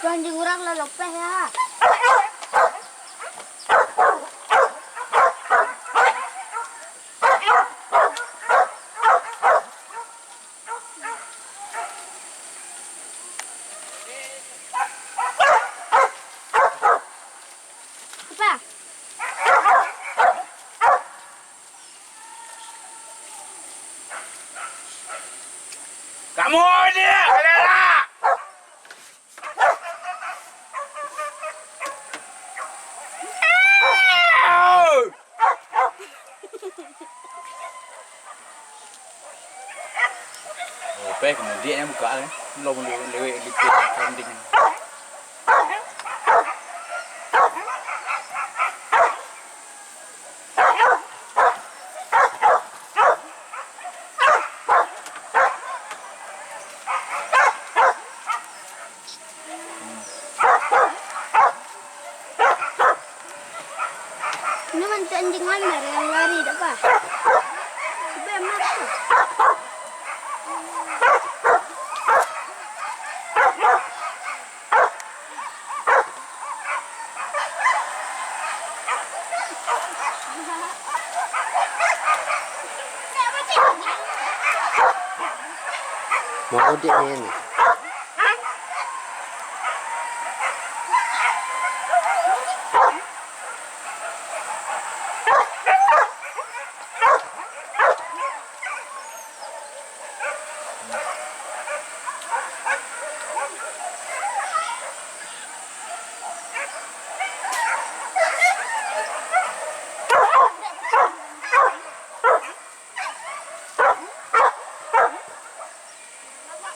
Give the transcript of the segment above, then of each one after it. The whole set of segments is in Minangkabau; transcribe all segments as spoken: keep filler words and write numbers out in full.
Anjing urang lah lopeh ya. Apa? Kamu ni, Lela! Oh, peh, kemudian yang buka, eh. Belum lewat, lewat, lewat, kambing. Ini mancak anjing mamer yang lari, dak, Pak? Sebenar tu. Mau dek ni, ni.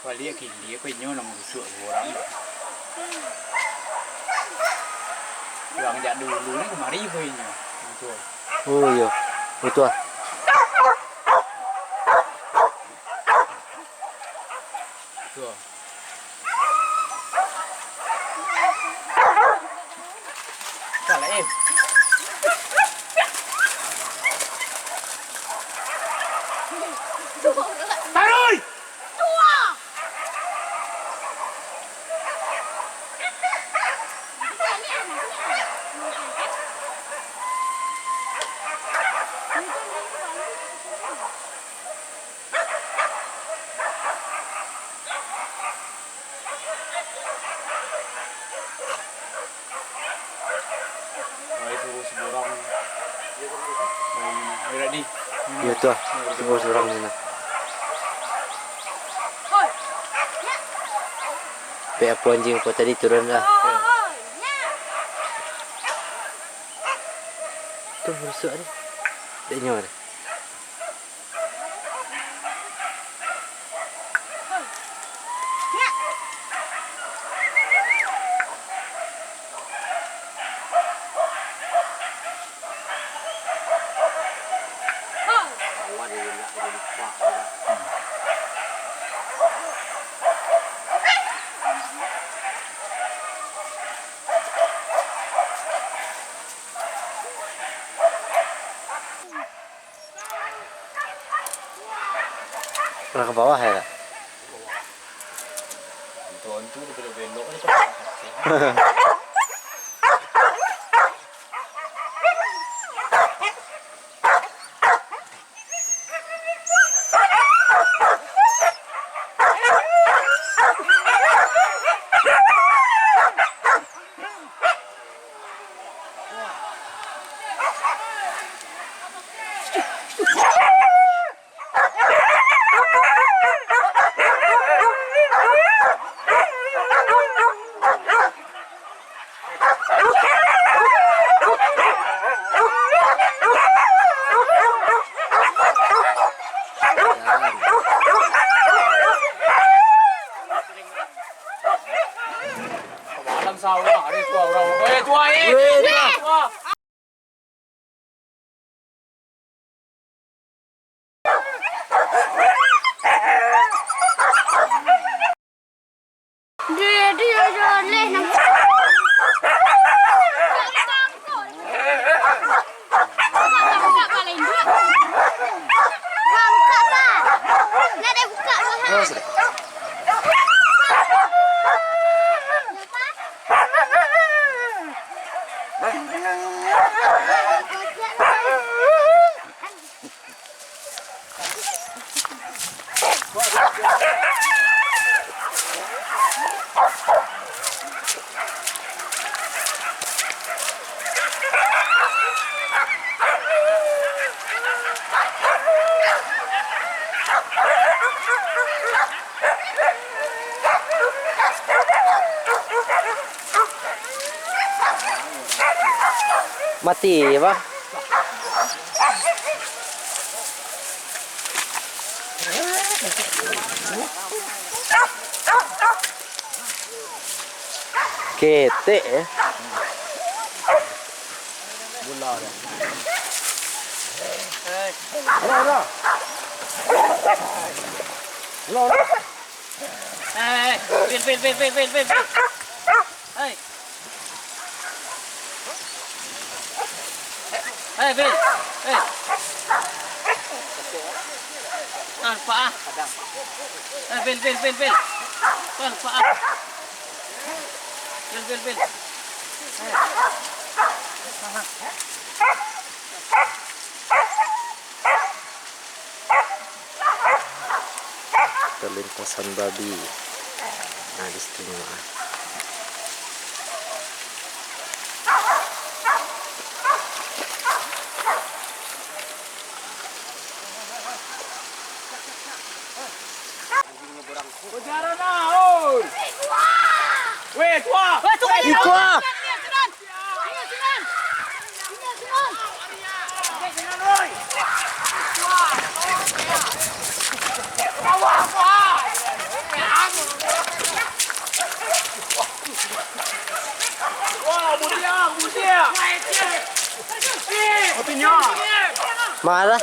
Baliak kini, ko inyo nan marusuak urang. Urang jak dulu ni kamari ko inyo. Batua. Oh, iyo. Batua. Batua. Salah, eh. Taruih! Ai, suruh surang. Ai, ai, di. Iyo tu ah, suruh surang ni nah. Pek apo anjing apo tadi turun lah. Tu rusuk ni. Dek nyo ni. Pernah ke bawah ya, Kak? Hantu-hantu tu belok-belok ni pernah. Malam sawah, hari tua orang. Weh, tua, eh. Weh, tua. Tua. Dia, dia, dia, leh, nampak. Angkat, Pak. Nak dia buka, Pak. Oh, sudah. Mati, apa? Ketek, ya. Bola dia. Bola, bola. Bola, bola. Eh, Bil, Bil, Bil. Hei. Hei, Bil. Hei. Nampak ah. Eh, Bil, Bil, Bil, Bil. Nampak ah. Bil, Bil, Bil. Hei. Kalintasan babi. Nah, di situ mah. Kejaran ah, oi. Weh, tua. Weh, tua. Tua. Marah.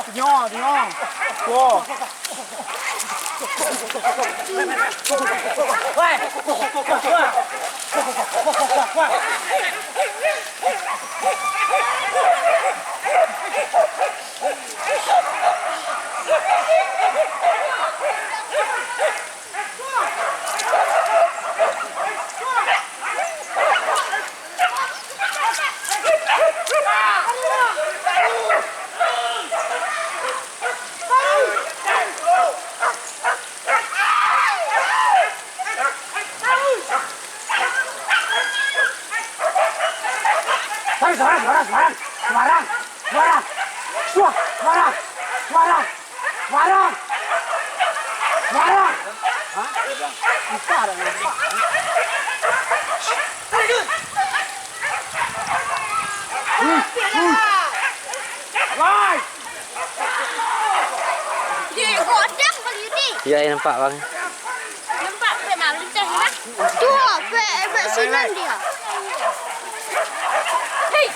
Sabarang, sabarang, sabarang, sabarang. Sabarang. Wah, sabarang. Sabarang. Sabarang. Sabarang. Hah? Bisa ada nampak. Woi. Dek, godang Bang Yudi. Iya, iya, nampak, Bang. Nampak, sampai malu teh, Bang. Tuh, sampai, sampai sinan dia. Hei.